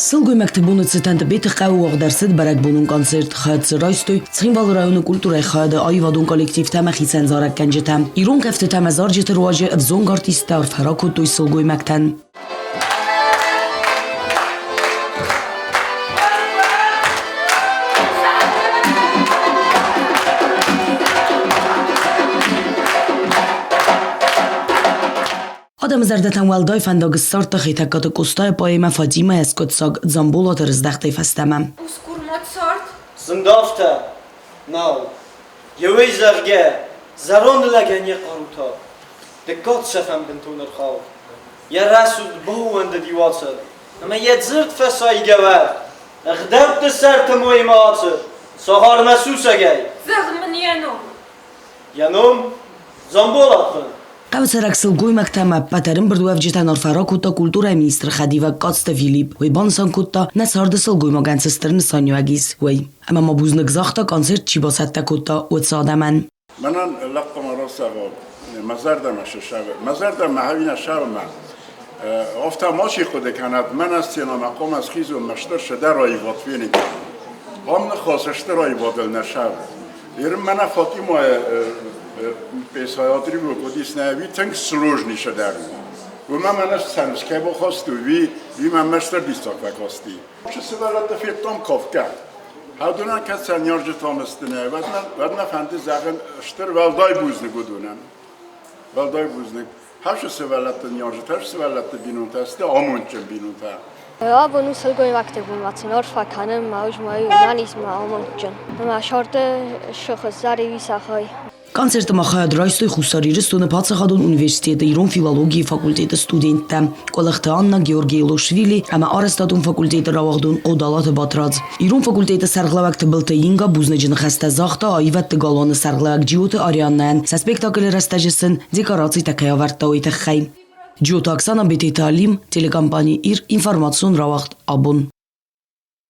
Сылгоймӕгты боны цытӕн Тъбеты хъӕуы уагъд ӕрцыд бӕрӕгбонон концерт. Хайад дзы райстой Цхинвалы районы культурӕйы хайады аивадон коллективтӕ ӕмӕ хицӕн зарӕггӕнджытӕ. Ирон кӕфтытӕ ӕмӕ зарджыты руаджы ӕвзонг артисттӕ арфӕ ракодтой сылгоймӕгтӕн. Адӕмы зӕрдӕтӕм уӕлдай фӕндаг ссардта Хетӕгкаты Къостайы поэмӕ «Фатимӕ-йӕ скъуыддзаг Дзамболаты рыздӕхтӕй фӕстӕмӕ. Усгур Моцарт? Зындавтӕ? Нал. Еуей зӕгъгӕ, зӕронд лӕгӕн йӕ хъарутӕ дыккаг цӕфӕн бынтон ӕрхауд. Йӕ рӕсугъд баууӕндыди уацар, ӕмӕ йӕ дзырд фӕсайгӕ уӕд. Ӕгъдӕутты сӕрты моймӕ ацыд, цагъармӕ сусӕгӕй. Зӕгъ мын йӕ ном. Йӕ ном Дзамболат хуынд. Хъӕуы цӕрӕг сылгоймӕгтӕ ӕмӕ ӕппӕт ӕрӕмбырдуӕвджытӕн арфӕ ракодта культурӕйы министры хӕдивӕг Къадзты Филипп. Уый банысан кодта, нӕ царды сылгоймагӕн цы стыр нысаниуӕг ис, уый. Ӕмӕ ма бузныг загъта, концерт чи бацӕттӕ кодта, уыцы адӕмӕн. Мӕнӕн лӕппумӕ рацӕуӕг мӕ зӕрдӕмӕ сӕвӕ, мӕ зӕрдӕмӕ ӕви нӕ сӕвӕмӕ. Афтӕ мачи хъуыды кӕнӕд, мӕнӕ сценӕмӕ хъуамӕ схизон ме стыр сӕдӕ аивад фенын кӕнон. Ам ныхас стыр аивадыл нӕ сӕвы. Ерын мӕнӕ Фатимайы пьесӕйы уыдис нӕ ӕви тынг сложный сӕдӕр у. Уымӕ мӕнӕ сценскӕ бахастой, уый, уый мӕнмӕ стыр диссаг фӕкасти. Чи сывӕллӕтты федтам кафгӕ. Хӕдонӕн кӕд сӕ ныййарджытӕм сты нӕ, уӕд мӕ фӕнды зӕгъын стыр уӕлдай бузныг уыдонӕн. Уӕлдай бузныг. Хӕсы сывӕллӕтты ныййарджытӕ, сывӕллӕтты бинонтӕ сты амондджын бинонтӕ. Абон у сылгоймӕгты бон, сын арфӕ кӕнын мӕ ус мӕ нӕниз мӕ амондджын. Ӕмӕ сӕрды сыхы зӕри сахай. Концерты ма хайад райстой Хуссар Ирыстоны паддзахадон университеты ирон филологийы факультеты студенттӕ Къуылыхты Анна, Георгий Лошвили ӕмӕ арӕзтадон факультеты рауагъдон Хъодалаты Батрадз. Ирон факультеты сӕргълӕууӕг Тыбылты Инга бузныджы ныхӕстӕ загъта аивӕдты галуаны сӕргълӕууӕг Джиоты Арианнӕйӕн, сӕ спектаклы рӕстӕджы сын декорацитӕ кӕй ӕвӕрдта, уый тыххӕй. Джиоты Оксана, Бететы Алим, телекомпани «Ир», информацион рауагъд «Абон».